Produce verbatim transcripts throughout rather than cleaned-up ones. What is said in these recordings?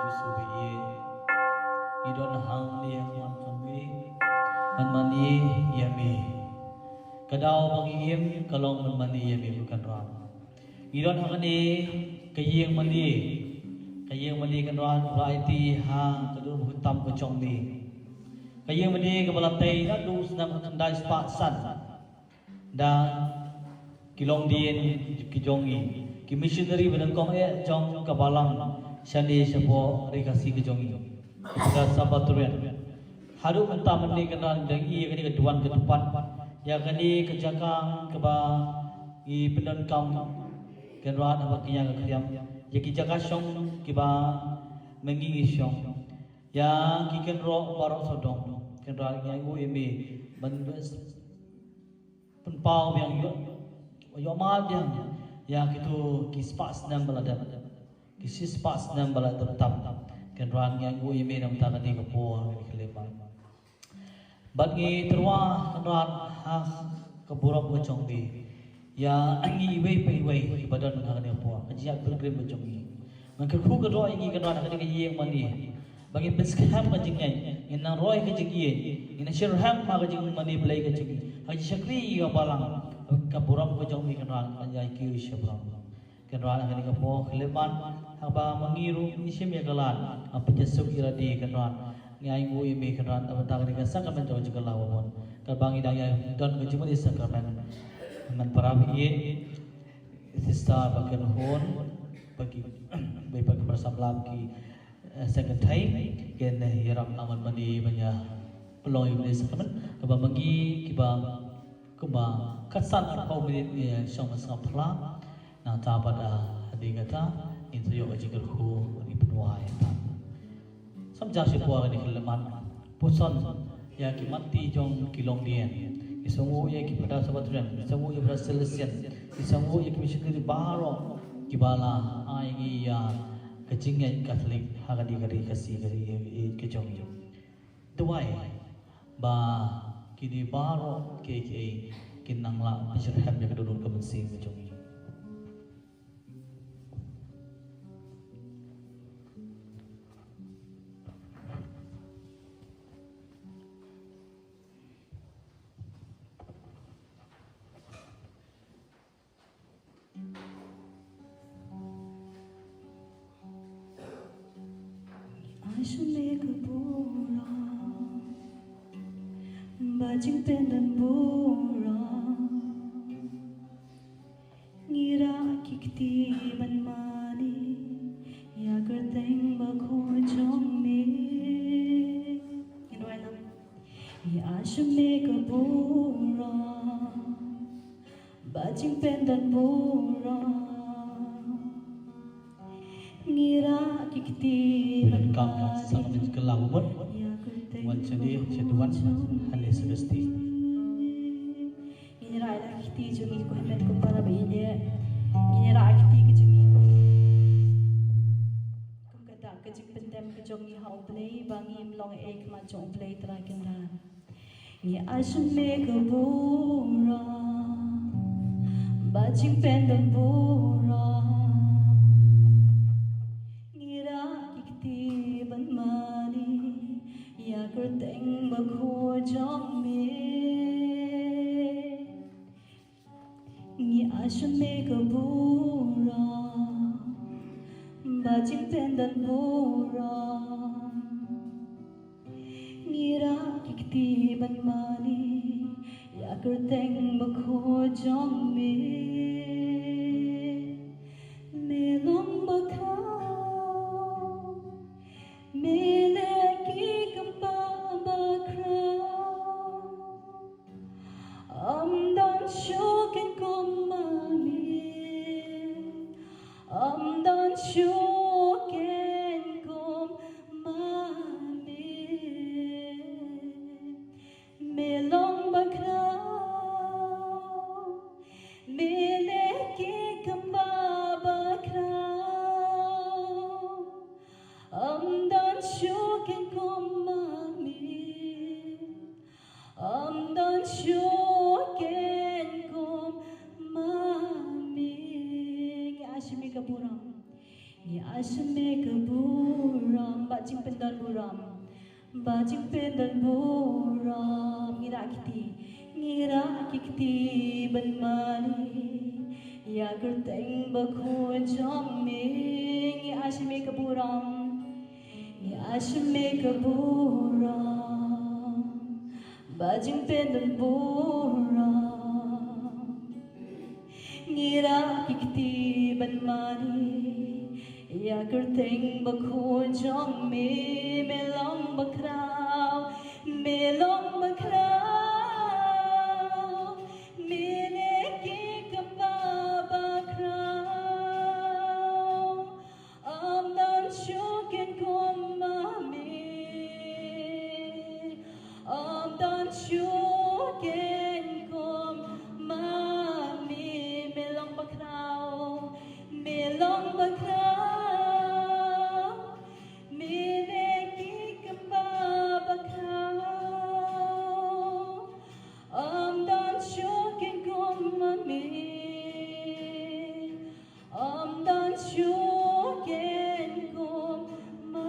Jisu ba ïeit. Ngi don hangne ha khmat jong me ban mane ïa me. Ka daw ba ngi im ka long ban mane ïa me ko Kynrad. Ngi don hangne ka ïing mane. Ka ïing mane Kynrad ba la aiti ha ka dur ba kut tam ka jong me. Ka ïing mane kaba la tei naduh u snem khyndai spah san da ki longdien ki jong ngi, ki missionary ba nyngkong eh jong ka balang shane shapoh ri Khasi ka jong ngi, ka Salvatorian. Haduh mynta mynne Kynrad dang ïohi ïa kane ka duwan ka dpan, ïa kane ka jaka kaba ngi pyndonkam Kynrad haba kñia ka khriam, ïa ki jaka shong kiba ma ngi ngi shong, ïa ki kynroh baroh sawdong Kynrad, ngi ainguh ïa me ban pynpaw biang, ïoh, ïoh mad biang ïa kito ki spah snem ba la dep, ki shi spah snem ba la dep tam. Kynrad, ngi ainguh ïa me namar kane ka por, ngi khlem bad ngi tyrwa Kynrad ha ka burom ka jong me ïa ngi iwei pa iwei kiba don ha kane ka por, ka jingïaid pilgrim ka jong ngi. Ngan kyrkhu kyrdoh ïa ngi Kynrad ha kane ka ïing mane ba ngin pynskhem ka jingngeit, ngin nang roi ka jingïeit, ngin nang shitrhem ha ka jingmane Blei ka jong ngi, ha ka jingshakri ïa ka balang, ka burom ka jong me Kynrad, ka jingïaid kiew shaphrang. Kynrad, ha kane ka por khlem bad haba ma ngi ruh ngi shim ïa ka lad, nga pynjah suk ïa lade Kynrad. Ngi ainguh ïa me Kynrad namar kane ka sakramen jong ka jingkylla ba bun, kaba ngi dang ïa don ka jingmane sakramen. Ngan para baieit, Sister Bakynhun, ba ki, ba ki para samla, ki, eh, secretary, kin ïarap nang ban mane ban ïa pynlong ïa une u sakramen. Kaba ma ngi kiba kumba khatsan arphew minit ngi shong ban sngap phla. Nangta pat, ah, hadien kata ngin sa ïoh ka jingkyrkhu, ngi pynwai ïa kata. Sa jan shipor ngi khlem bad puson ïa ki matti jong ki longdien. Ngi sngewnguh ïa ki Father Salvatorian, ngi sngewnguh ïa Father Salesian, ngi sngewnguh ïa ki missionary baroh kiba la ai ïa ngi ïa ka jingngeit Katholik ha kane ka ri Khasi, ka ri ka jong ngi. Duwai ba kine baroh kiei kiei kin nang lah pynshitrhem ïa ka dohnud ka mynsiem ka jong ngi. Ai sha me ka burom bad jingpyndonburom. Ngi rah ki kti ban mane ïa ka kyrteng bakhuid jong me. Ngin rwai lang. Ngi ai sha me ka burom bad jingpyndonburom. Ngi rah ki kti ban mane ïa ka kyrteng bakhuid jong me. Wan shane, sha duwan, hangne sha ka stage. Ngin rah ïa la ki kti jong ngi, ko hynmen ko para baieit. Ngin rah ki kti ki jong ngi. Kum ka dak ka jingpyndem ka jong ngi ha U Blei ba ngim long ei ha khmat jong U Blei Trai Kynrad. Ngi ai sha me ka burom bad jingpyndonburom. Ngi rah ki kti ban mane ïa ka kyrteng bakhuid jong me. Ngi ai sha me ka burom bad jingpyndonburom. Ngi rah ki kti ban mane ïa ka kyrteng bakhuid jong me. Me long bakhraw, me leh ki kam bakhraw. Ym don shuh keiñ kum ma me. Ym don shuh keiñ kum ma me. Me long bakhraw, me jingpyndonburom. Ba jingpyndonburom. Ngi rah ki kti. Ngi rah ki kti ban mane ïa kyrteng bakhuid jong me. Ngi ai sha me ka burom. Ngi ai sha me ka burom. Ba jingpyndonburom. Ngi rah ki kti ban mane ïa kyrteng bakhuid jong me. Me long bakhraw, me long bakhraw, me ne ki kpa bakhraw. Ym don shuh ken kum ma me. Ym don shuh ken kum ma me. Me long bakhraw, me long bakhraw, me ne ki kpa bakhraw. Ym don shuh ken kum ma me. Ym don shuh ken kum ma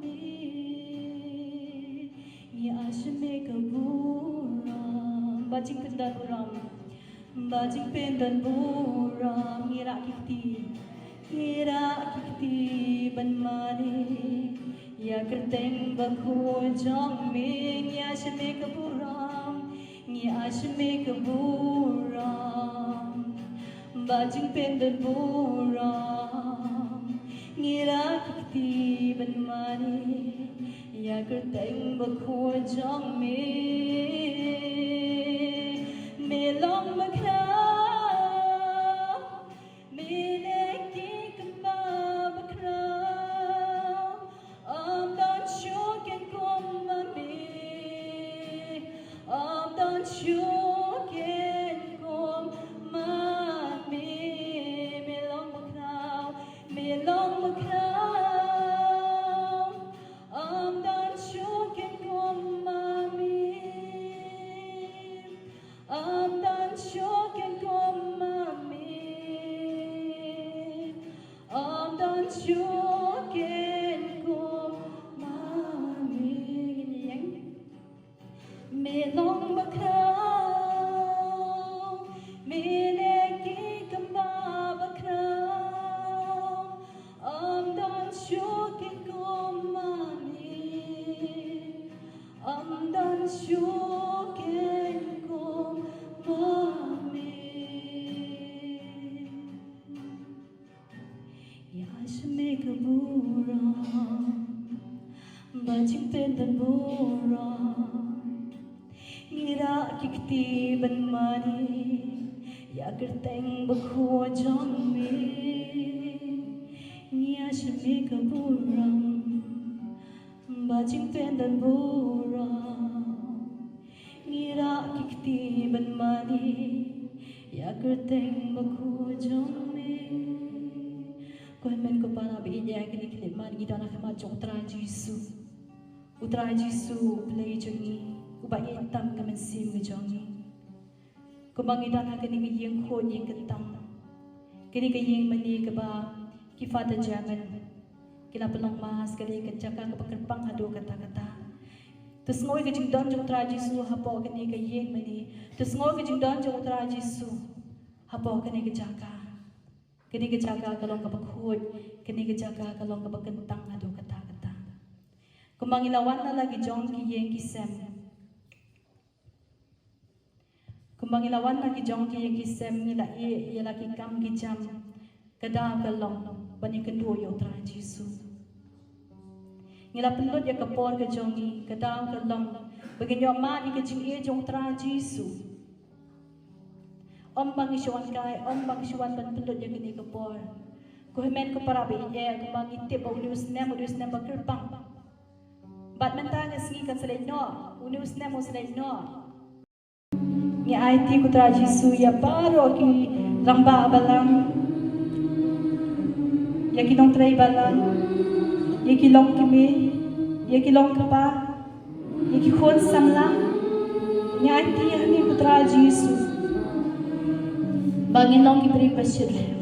me. Ngi ai sha me ka burom. Ba jingpyndonburom. Ba jingpyndonburom. Ngi rah ki kti. Ngi rah ki kti ban mane ïa kyrteng bakhuid jong me. Ngi ai sha me ka burom. Ngi ai sha me ka burom. Ba jingpyndonburom. Ngi rah ki kti ban mane ïa kyrteng bakhuid jong me. Me long bakhraw, me ne ki kpa bakhraw. Ym don shuh ken kum ma me. Ym don shuh ken kum ma me. Me long bakhraw, me long bakhraw. Ym don shuh ken kum ma me. Ym don shuh ken kum ma me. Ym don shuh ken kum ma me. Ngin ïeng. Me long bakhraw, me ne ki kpa bakhraw. Ym don shuh ken kum ma me. Ym don shuh ken kum ma me. Ngi ai sha me ka burom. Ba jingpyndonburom. Ngi rah ki kti ban mane ïa kyrteng bakhuid jong me. Ngi ai sha me ka burom. Ba jingpyndonburom. Ngi rah ki kti ban mane ïa kyrteng bakhuid jong me. Ko hynmen ko para ba ïeit, kine ki leit man ngi don ha khmat jong U Trai Jisu. U Trai Jisu, U Blei jong ngi, uba ïeit tam ka mynsiem ka jong ngi. Kumba ngi don ha kane ka ïing khuid ïing kyntang, kane ka ïing mane kaba ki Father Jamin ki la pynlong mass, kane ka jaka kaba kyrpang haduh katta katta. To sngew ïa ka jingdon jong U Trai Jisu hapoh kane ka ïing mane. To sngew ïa ka jingdon jong U Trai Jisu hapoh kane ka jaka. Kane ka jaka ka long kaba khuid, kane ka jaka ka long kaba kyntang haduh katta katta. Kumba ngi la wan na la ki jong ki ïing ki sem. Kumba ngi la wan na ki jong ki ïing ki sem, ngi la ïeh ïa la ki kam ki jam. Ka daw ka long ban ïakynduh ïa U Trai Jisu. Ngi la pynlut ïa ka por ka jong ngi, ka daw ka long ba ngin ïoh mad ïa ka jingïeit jong U Trai Jisu. Ym ba ngi shu wan kai, ym ba ngi shu wan ban pynlut ïa kane ka por. Ko hynmen ko para ba ïeit, kumba ngi tip ba une u snem, une u snem ba kyrpang. Bad mynta ka sngi kan sa leit noh, une u snem un sa leit noh. Ngi aiti ko Trai Jisu ïa baroh ki rangbah balang, ïa ki nongtrei balang, ïa ki longkmie, ïa ki longkpa, ïa ki khun samla. Ngi aiti ïa kine ko Trai Jisu ba ngin long ki briew ba shyrkhei.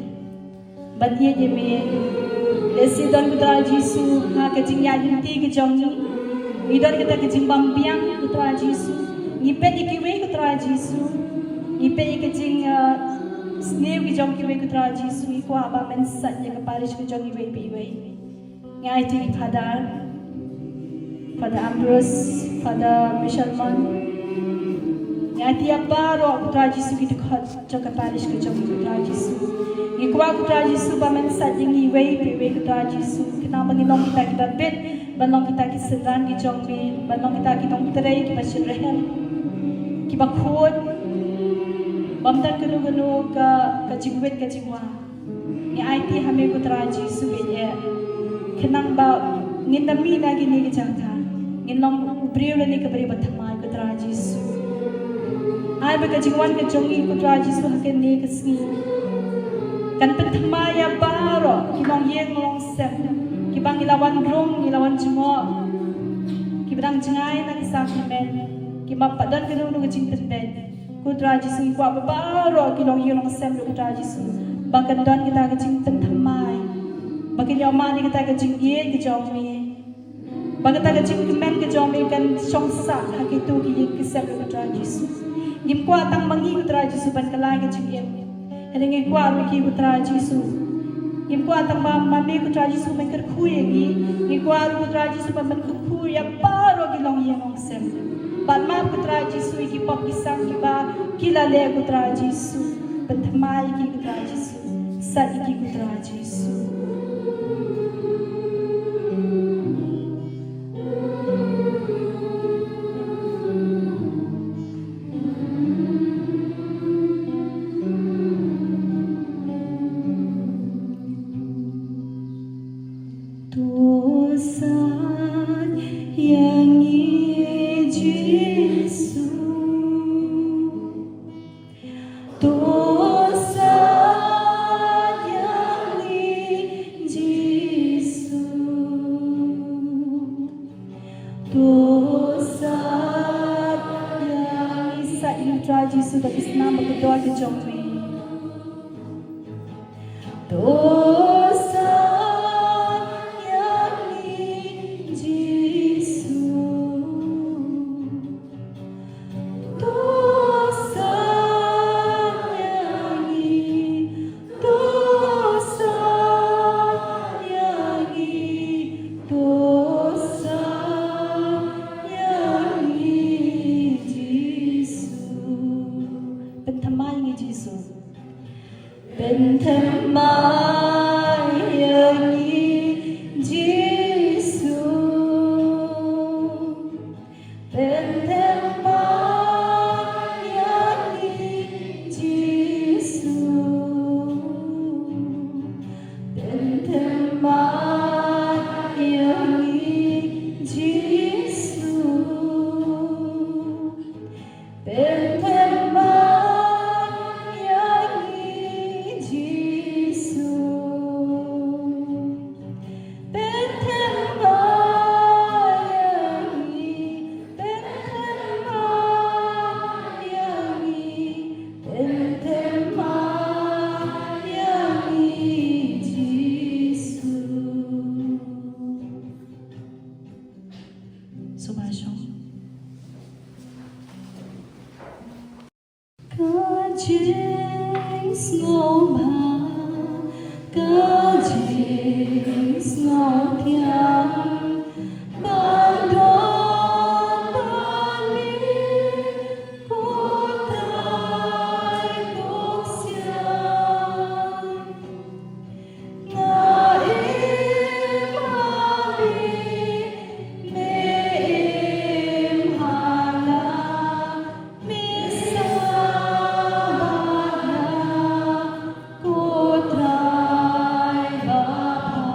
Bad ïa me Lehse don ko Trai Jisu ha ka jingïaid lynti ka jong ngi. Ngi don kata ka jingbym biang ko Trai Jisu. Ngi peit ïa kiwei ko Trai Jisu. Ngi peit ïa ka jing, uh, sniew ka jong kiwei ko Trai Jisu. Ngi kwah ba men sait ïa ka parish ka jong ngi iwei pa iwei. Ngi aiti Father, Father Ambrose, Father Michelmon. Ngi aiti ïa baroh ko Trai Jisu ki dkhot jong ka parish ka jong ngi ko Trai Jisu. Ngi kwah ko Trai Jisu ba men sait ïa ngi iwei pa iwei ko Trai Jisu. Khnang ba ngin long kita ki bapit, ban long kita ki synran ki jong me, ban long kita ki nongtrei kiba shyrkhei, kiba khuid, bym don kano kano ka, ka jingwit ka jingwa. Ngi aiti ha me ko Trai Jisu bad ïa, khnang ba ngin da mih na kine ki jaka, ngin long u briew lane ka briew ba thymmai ko Trai Jisu. Ai ba ka jingwan ka jong ngi ko Trai Jisu ha kane ka sngi kan pynthymmai ïa baroh ki longïing longsem, kiba ngi la wan rung, ngi la wan jngoh, kiba dang jngai na ka sakramen, kiba pat don kano kano ka jingpynbeit. Ko Trai Jisu, ngi kwah ba baroh ki longïing longsem ruh ko Trai Jisu, ba kan don kita ka jingpynthymmai, ba kin ïoh mane kita ka jingïeit ka jong me, ba kita ka jingkmen ka jong me kan shong sah ha kito ki ïing ki sem ruh ko Trai Jisu. Ngim kwah tang ma ngi ko Trai Jisu ban kylla ka jingim, hynrei ngi kwah ruh ki ko Trai Jisu. Ngim kwah tang ba ma me ko Trai Jisu men kyrkhu ïa ngi. Ngi kwah ruh ko Trai Jisu ba men kyrkhu ïa baroh ki longïing longsem. Ban map ko Trai Jisu ïa ki pop ki sam kiba ki la leh ko Trai Jisu. Pynthymmai ïa ki ko Trai Jisu. Sait ïa ki ko Trai Jisu. To sait ïa ngi Jisu. To sait ïa ngi Jisu. To sait ïa ngi. Sait ïa ngi Trai Jisu da ki snam bad ka doh ka jong me. To sait ïa ngi Jisu. To sait ïa ngi, to sait ïa ngi, to sait ïa ngi Jisu. Pynthymmai ïa ngi Jisu. Pynthymmai ïa ngi Jisu. Pynthymmai ïa ngi Jisu. Pynthymmai ïa ngi Jisu. Pynthymmai ïa ngi Jisu. Pynthymmai ïa ngi, pynthymmai ïa ngi, pynthymmai ïa ngi Jisu. Sngewbha shong. Ka jingsngewbha, ka jingsngewthiang, ban don bad me ko Trai Kongsian. Nga im ha me, me im ha nga, me sah bad nga, ko Trai babha.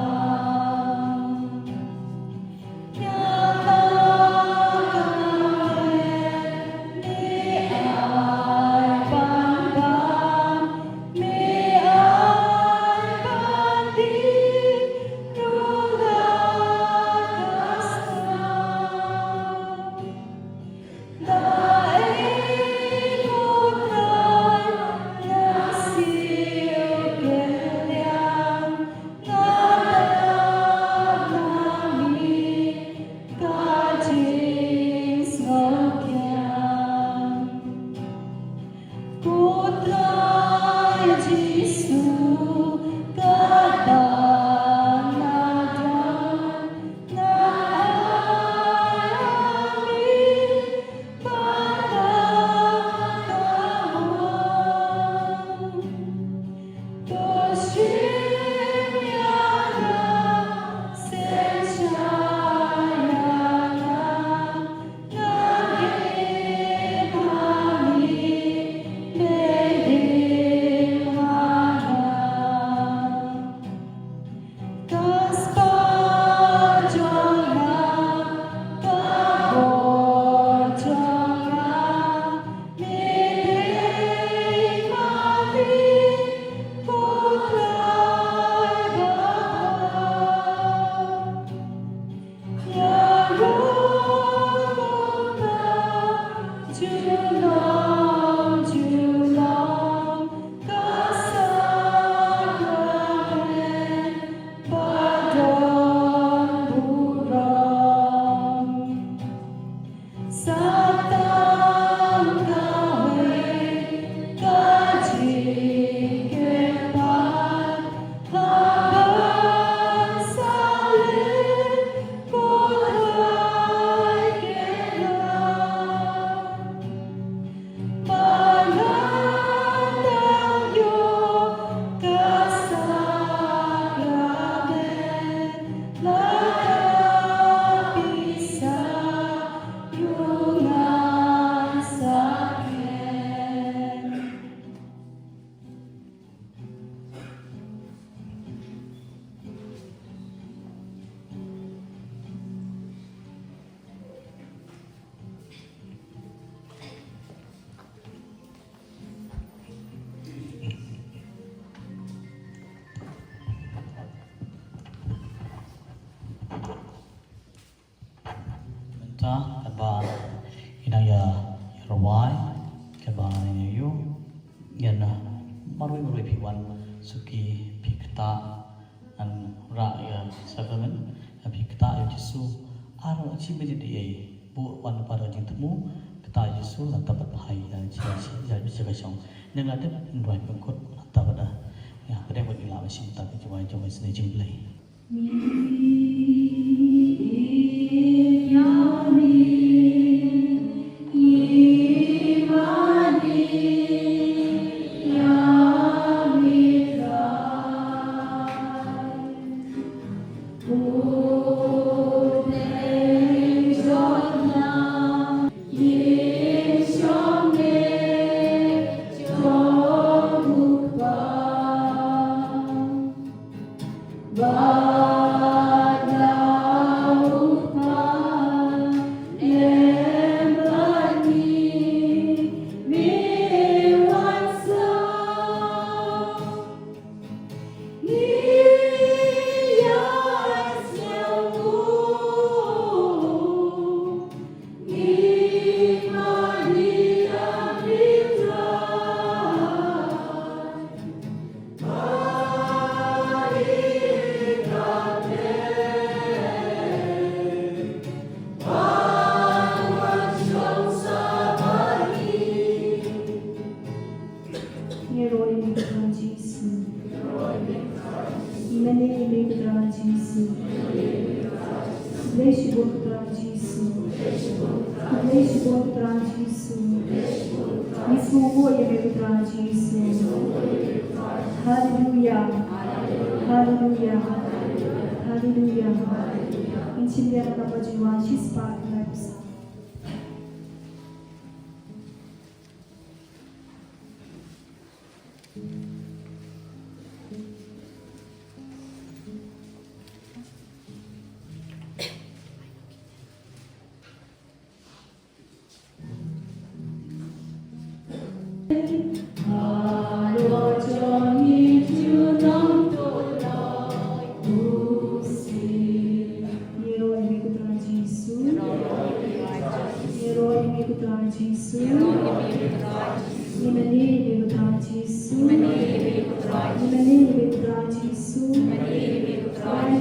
Ta, katba i nang ïa, ïa rwai, katba i nang ïa ïoh, ïa na, marwei marwei phi wan, suki phi kata, ngan rah ïa sacrament, ngan phi kata ïa Jisu, ar chi minit ïa, bu wan para jingthmu, kata ïa Jisu, ngan tapat phai, ïa chi, ïa chi, ïa chi ka shong. Nang la dep, ngan rwai pynkut, ngan tapat da. Ïa, ka dei wat ïa la ba shim ta ka jingwai jong ka sne jingblei. Ngi roi ïa me ko Trai Jisu. Ngi mane ïa me ko Trai Jisu. Khublei shibun ko Trai Jisu. Khublei shibun ko Trai Jisu. Ngi sngewbha ïa me ko Trai Jisu. Haleluya. Haleluya. Haleluya. Ngin shim biang ïa ka jingwan shispah. Ngi roi ïa me ko Trai Jisu. Ngi roi ïa me ko Trai Jisu. Ngi mane ïa me ko Trai Jisu. Ngi mane ïa me ko Trai Jisu. Ngi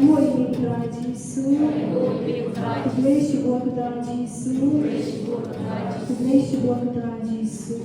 roi ïa me ko Trai Jisu. Khublei shibun ko Trai Jisu. Khublei shibun ko Trai Jisu.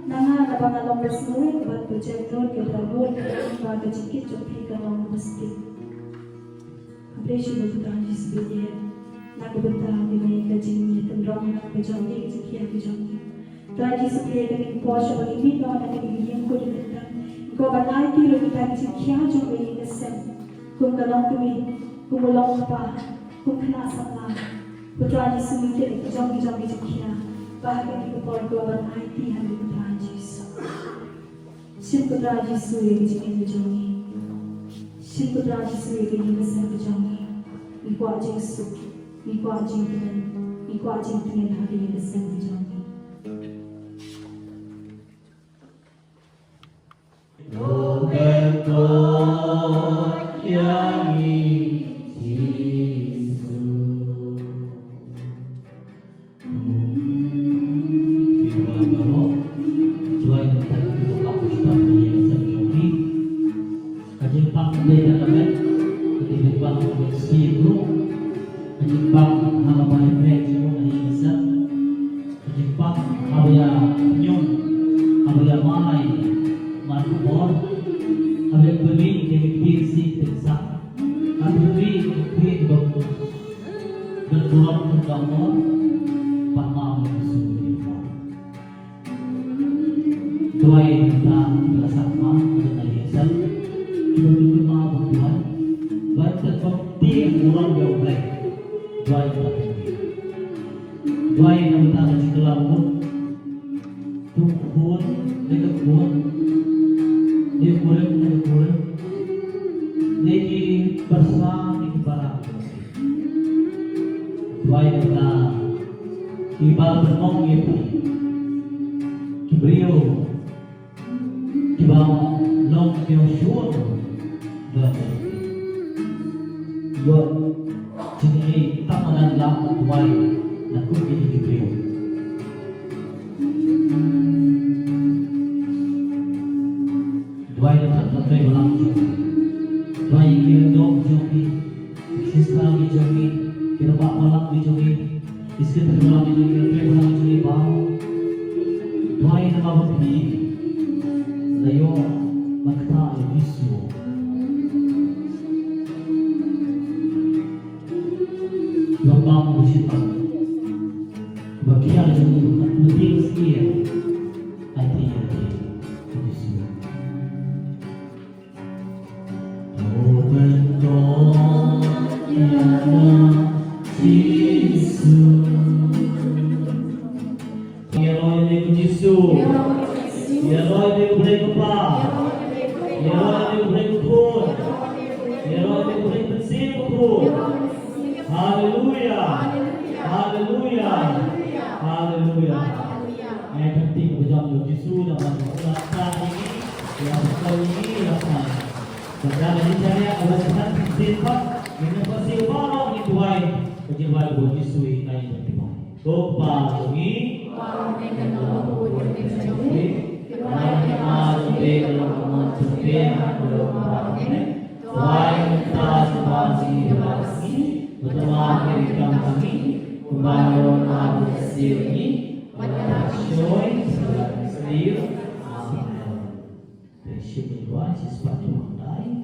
Nanga naba nga long ba sngewbha bad ba jaitbynriew ka dei ba ka jingkit jong phi ka long ba sngewbha. Khublei shibun ko Trai Jisu ba ïeit na ka bynta kane ka jingïakynduh na ka jong ngi ka jingkhia ka jong ngi. Trai Jisu phi ïa kane ka por sha ba ngi mih noh na kane ka ïing khuid ka kyrteng. Ko ban aiti ruh ïa ka jingkhia jong ka ïing ka sem. Kum ka long kmie, kum u long u kpa, kum khynnah samla. Ko Trai Jisu ngi kit ïa ki jong ki jong ki jingkhia. Ba ha kane ka por ko ban aiti ha kane ko Trai Jisu. Shim ko Trai Jisu ïa ka jingim ka jong ngi. Shim ko Trai Jisu ïa ka ïing ka sem ka jong ngi. Ngi kwah jingsuk, ngi kwah jingtngen, ngi kwah jingtngen ha ka ïing ka sem ka jong ngi. Bang haba ïa pyrshah jingmut na ïing na sem. Jingpang haba ïa ñiung, haba ïa mai markhubor, haba ïa pynmih ïa ki ktien sih ktien sah, haba ïa pynmih ïa ki ktien ba ban burom ka mor, pat ma ma Jisu. Duwai na ka bynta ki ba la sah ma, na ka bynta ki ba sah. Kiba tu ma ba duwai. Duwai na ka bynta ki burom ïa U Blei. Duwai na ka bynta ki. Duwai na ka bynta ka jingkylla mut. Tu khun, ne ka khun. Ne kurim, ne kurim. Ne ki basa, ne ki para. Duwai na ka bynta kiba pynmong ïa phi. Ki briew kiba long ki shun. Duwai. Ïoh jingïeit tang madan lam duwai na kum kine ki briew. Duwai na ka bynta ki balang jong ngi. Duwai ïa ki lyngdoh jong ngi. Ki sister ki jong ngi. Ki rangbah balang ki jong ngi. Ki secretary balang ki jong ngi. Ki rangbah balang ki jong ngi baroh. Duwai namar ba phi la ïoh ban ktah ïa u Jisu. Long bam u shipang. Ba khia jong u, ba tieng sniew. Ai tieng, ai tieng. Open door, ya Jisu. Ïa lade ïa u Jisu. Ïa lade ïa u Blei Kpa. Ïa lade ïa u Blei Khun. Ïa lade ïa u Blei Mynsiem Bakhuid. Haleluya. Haleluya. Haleluya. Ngai kynti ka jam ïa u Jisu da ban ïa ka ïa ka ïa ka. Ka jam ïa ka ïa ka. Ngi na pasi ba ngi duwai. Ka jingduwai u Jisu ïa ka ïa ka. Ko Kpa jong ngi. Ba ong ïa ka long ka bun ka jong ngi. Ka rai ka ma jong ngi ka long ka mon jong ngi ha ka long ka ba ngi. Duwai mynta jong ba ngi ba ngi. Ba ta ma ngi kam ka ngi. Kumba ngi long ka ba ngi sir ngi. Ba ta shoi sir ngi. Amen. Te shim ïa duwai shi spah jong ngi.